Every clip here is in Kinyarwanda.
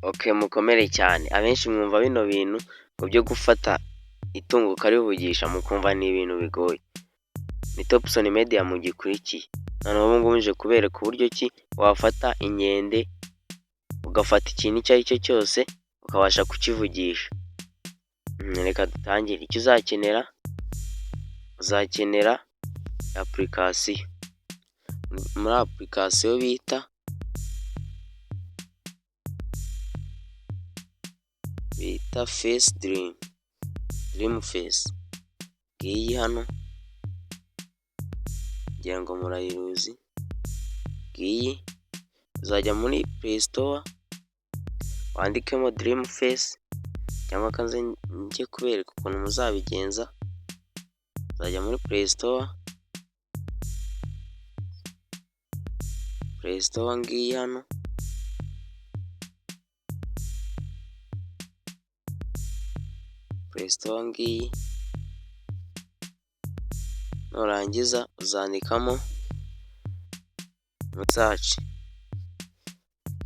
Okay mukomere cyane, abenshi mwumva bino bintu ngo byo gufata itungo ukarivugisha mukumva ni ibintu bigoye. Ni Topson Media mugikurikiye, noneho ubu ngubu nje kubereka uburyo ki wafata inkende, ugafata ikintu icyo ari cyo cyose ukabasha kukivugisha. Reka dutangire, icyo uzakenera, uzakenera application, muri application bita face dream, dream face, ngiyi hano ngira ngo murayiruzi, ngiyi uzajya muri play store wandikemo dream face cyangwa nze njye kubereka ukuntu muzabigenza, uzajya muri play store, play store ngiyi hano, play store ngiyi, nurangiza uzandikamo muri search,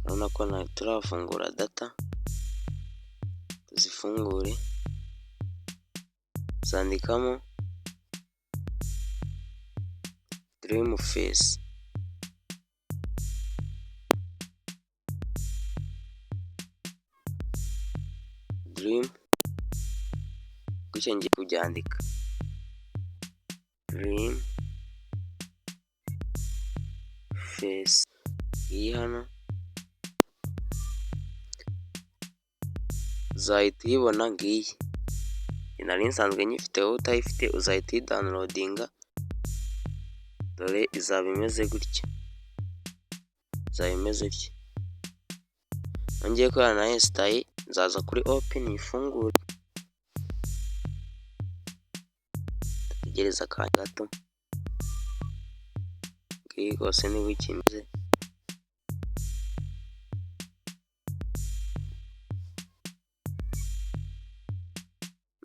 urabona ko turafungura data, tuzifungure, uzandikamo dream face. Dream, gutya ngiye kubyandika, dream face, ngiyi hano, uzahita uyibona ngiyi, nari nsanzwe nyifite wowe utayifite uzahita uyidownloadinga, dore izaba imeze gutya, izaba imeze gutya. Nongeye kubera nayesitaye, nzaza kuri open nyifungure, ndategereza akanya gato, ngiyi rwose ni gutya imeze.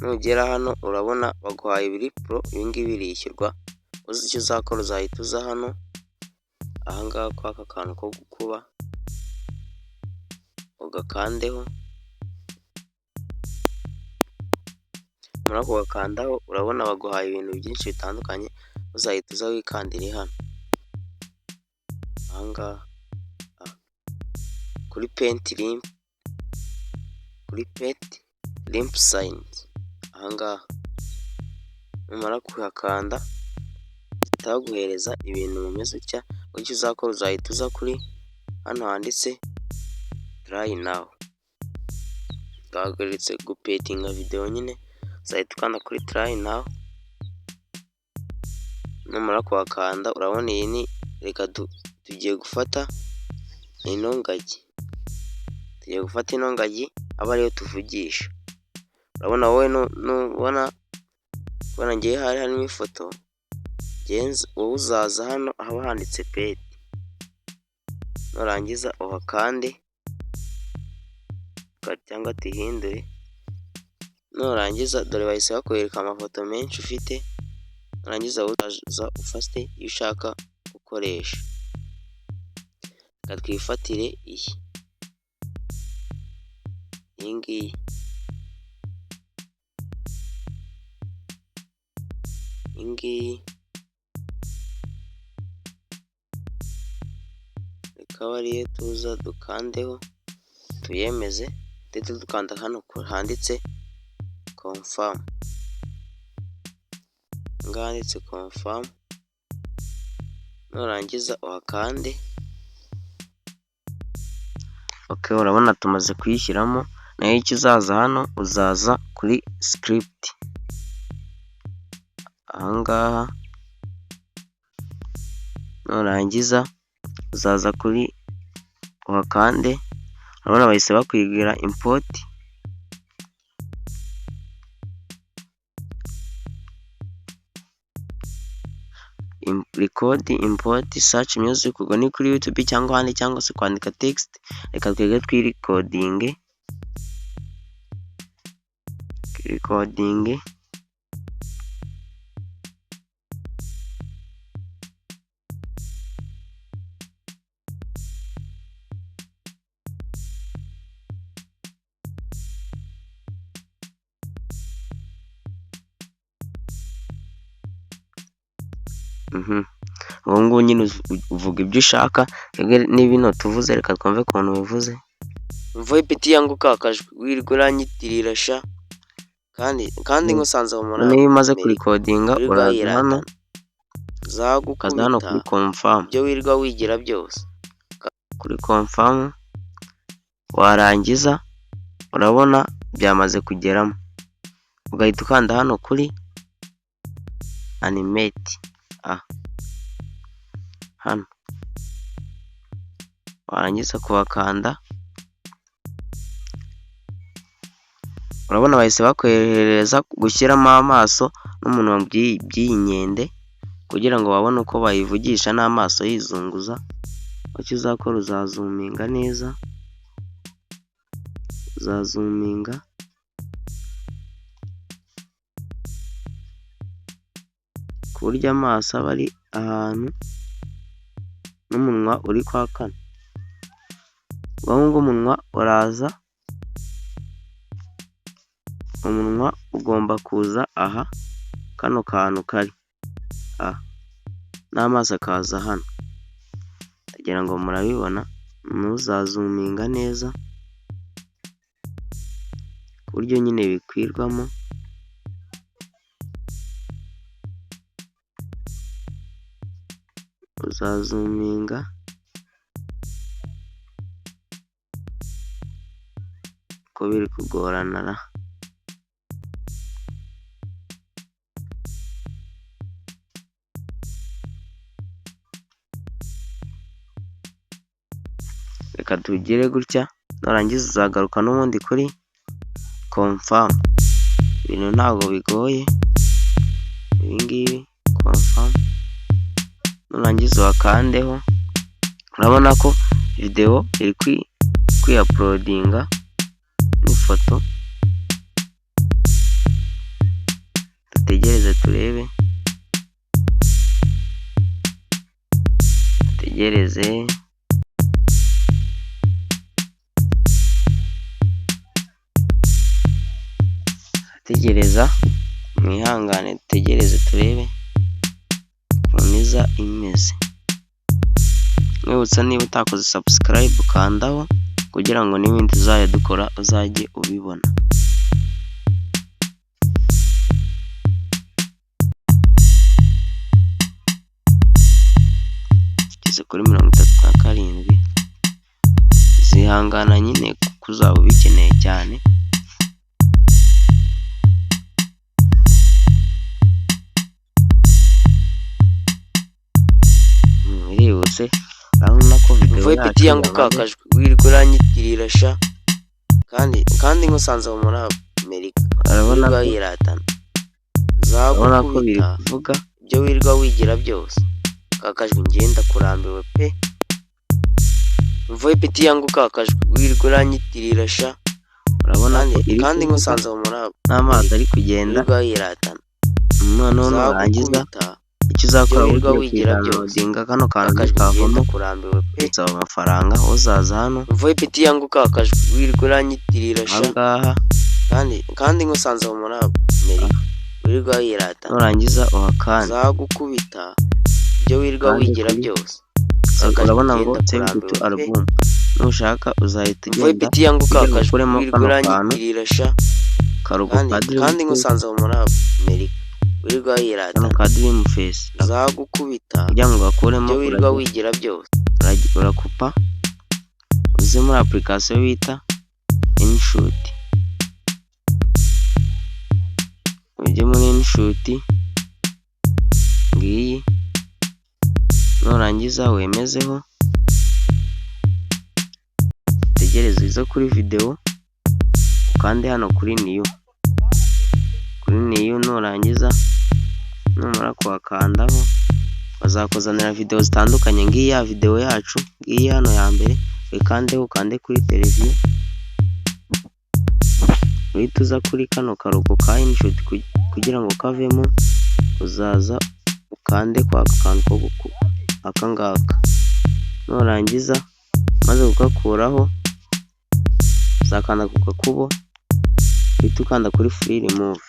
Nugera hano urabona baguhaye ibiri pro, ibi ngibi birishyurwa, uzi icyo uzakora uzahita uza hano, aha ngaha kuri aka kantu ko gukuba, ugakandeho, numara kugakandaho urabona baguhaye ibintu byinshi bitandukanye, uzahita uza wikandire hano, aha ngaha kuri peti limp, kuri peti limp sayinizi, aha ngaha numara kuhakanda bahita baguhereza ibintu bimeze utya, icyo uzakora uzahita uza kuri hano handitse try now, twahagaritse gupetinga videwo nyine, uzahita ukanda kuri try now, numara kuhakanda urabona iyi ni, reka tugiye gufata ino ngagi, tugiye gufata ino ngagi abe ariyo tuvugisha, urabona wowe nubona kubera ngewe hari harimo ifoto, wowe uzaza hano haba handitse peti, nurangiza uhakande cyangwa tuyihindure, nurangiza dore bahise bakwereka amafoto menshi ufite, nurangiza uzaza ufate iyo ushaka gukoresha, reka twifatire iyi, iyi ngiyi. Iyi ngiyi reka abe ariyo tuza dukandeho tuyemeze, duhite dukanda hano handitse confirm, aha ngaha handitse confirm, nurangiza uhakande. Okay urabona tumaze kuyishyiramo, nayo icyo uzaza hano uzaza kuri script, aha ngaha nurangiza uzaza kuri uhakande, urabona bahise bakwigira import, record import search music, ubwo ni kuri YouTube cyangwa ahandi cyangwa se kwandika text, reka twebwe twirikodinge, twirikodinge. Ubu ngubu nyine uvuga ibyo ushaka, twebwe ni bino tuvuze, reka twumve ukuntu bivuze. Umva ipeti yangu kakajwe wirirwa uranyitirira sha, kandi nkusanze aho muri Noneho iyo umaze Amerika kurikodinga wirirwa uraza hano, wiratana, ukaza hano nzagukubita kuri confirm, ibyo wirirwa wigira byose. Kuri confirm warangiza urabona byamaze kugeramo, ugahita ukanda hano kuri animate, aha hano, warangiza kuhakanda urabona bahise bakoherereza gushyiramo amaso n'umunwa by'iyi nkende, kugira ngo babone uko bayivugisha n'amaso yizunguza. Icyo uzakora uzazuminga neza, uzazuminga ku buryo amaso aba ari ahantu n'umunwa uri kwa kane. Ubwo ngubwo umunwa uraza, umunwa ugomba kuza aha kano kantu kari aha, n'amaso akaza hano, ndagira ngo murabibona, ntuzazuminga neza ku buryo nyine bikwirwamo. Uzazuminga ko biri kugorana ra! Reka tugire gutya, nurangiza uzagaruka n'ubundi kuri confirm, ibintu ntabwo bigoye ibi ngibi confirm, nurangiza uhakandeho, urabona ko videwo iri kwiyapulodinga n'ifoto, dutegereze turebe, dutegereze. Tegereza mwihangane, dutegereze turebe ukuntu iza imeze. Nkwibutsa niba utakoze subscribe ukandaho kugira ngo n'ibindi tuzajya dukora uzajye ubibona. Tugeze kuri 37, uzihangana nyine kuko uzaba ubikeneye cyane. Birihuse urabona ko videwo Umva ipeti yacu yangu yamaze. kakajwe wirirwa uranyitirira sha, kandi nkusanze aho muri Amerika Urabona wirirwa ko wiratana, urabona ko biri nzagukubita kuvuga. ibyo wirirwa wigira byose, kakajwe njye ndakurambiwe pe! Umva ipeti yangu kakajwe wirirwa uranyitirira sha, Urabona ko iri kandi kuvuga nkusanze aho muri n'amaso Amerika ari kugenda. wirirwa wiratana, Noneho nurangiza nzagukubita icyo uzakora ibyo wirirwa ugiye wigira byose, kuyidawunilodinga, kano kantu kakajwe njye ntikavamo, ndakurambiwe pe! bisaba amafaranga, uzaza hano Umva ipeti yangu kakajwe wirirwa uranyitirira aha sha, ngaha, kandi nkusanze aho muri Amerika wirirwa wiratana, nurangiza uhakande, nzagukubita ibyo wirirwa ukande wigira kuri byose, kakajwe urabona njye ngo save to ndakurambiwe pe! album, nushaka uzahita Umva ugenda ipeti yangu kugira ngo kakajwe ukuremo wirirwa kano kantu uranyitirira sha, karugo ka dream kandi face, nkusanze aho muri Amerika wirirwa kano wiratana, ka dream face, nzagukubita kugira ngo ugakuremo ibyo wirirwa wigira byose. urakupa uze muri application bita InShot, ujye muri InShot ngiyi, nurangiza wemezeho, utegereze ize kuri videwo, ukande hano kuri new, kuri new nurangiza numara kuhakandaho bazakuzanira videwo zitandukanye, ngiyi ya videwo yacu ngiyi hano ya mbere, uyikandeho ukande kuri televiziyo, uhite uza kuri kano karugo ka InShot kugira ngo kavemo, uzaza ukande kwa kantu ko aka ngaka, nurangiza umaze kugakuraho uzakanda ku gakubo, uhite ukanda kuri free remove,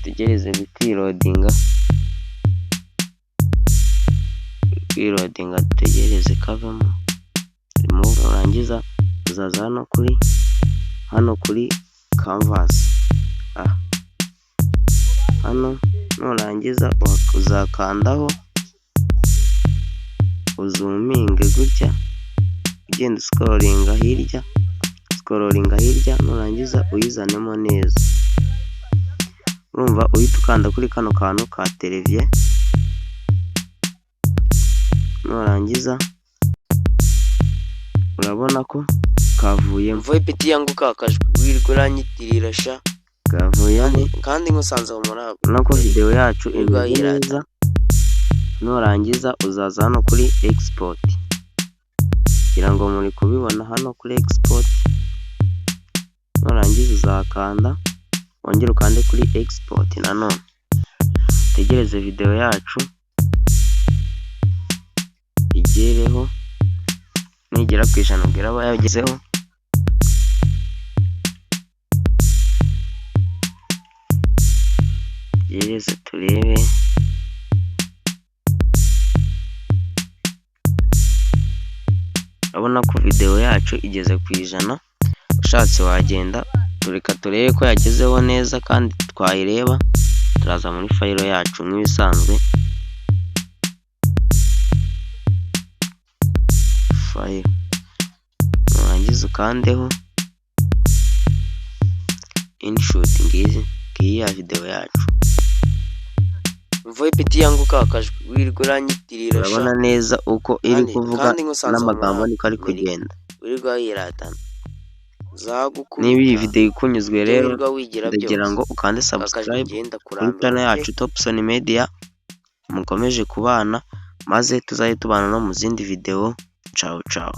utegereze bikirodinga. Kwiloadinga, dutegereze kavemo. Nurangiza uzaza hano kuri canvas aha hano. Nurangiza uzakandaho, uzoominge gutya, ugenda uscrollinga hirya, scrollinga hirya. Nurangiza uyizanemo neza. Urumva uhita ukanda kuri kano kantu ka televiziyo. Nurangiza urabona ko kavuyemo. Mvuye peti yangu, kakajwi wirirwa uranyitirira sha. Kavuyemo. Kandi nkusanze aho muri abo. Urabona ko videwo yacu Wirirwa imeze yirata. neza. Nurangiza uzaza hano kuri export, kugira ngo muri kubibona hano kuri export. Nurangiza uzakanda, wongere ukande kuri export nanone, utegereze videwo yacu igereho. Nigera ku 100 ubwo iraba yagezeho. Tugereze turebe. Urabona ko videwo yacu igeze ku 100. Ushatse wagenda, tureka turebe ko yagezeho neza. Kandi twayireba, turaza muri file yacu nk'ibisanzwe, file. Nurangiza ukandeho InShot. Ngiyi, ngiyi ya videwo yacu. Mvuye peti yangu, kakajwi wirirwa uranyitirira sha. Urabona neza uko iri kuvuga Kandi nkusanze aho muri n'amagambo niko ari Amerika kugenda. Wirirwa wiratana. Niba iyi Nzagukubita. videwo ikunyuzwe Ibyo rero, wirirwa wigira ndagira byose ngo ukande kakajwi subscribe ngenda kuri kurambiwe channel pe. yacu Topson Media. Mukomeje kubana, maze tuzajye tubana no mu zindi videwo. Cawu cawu.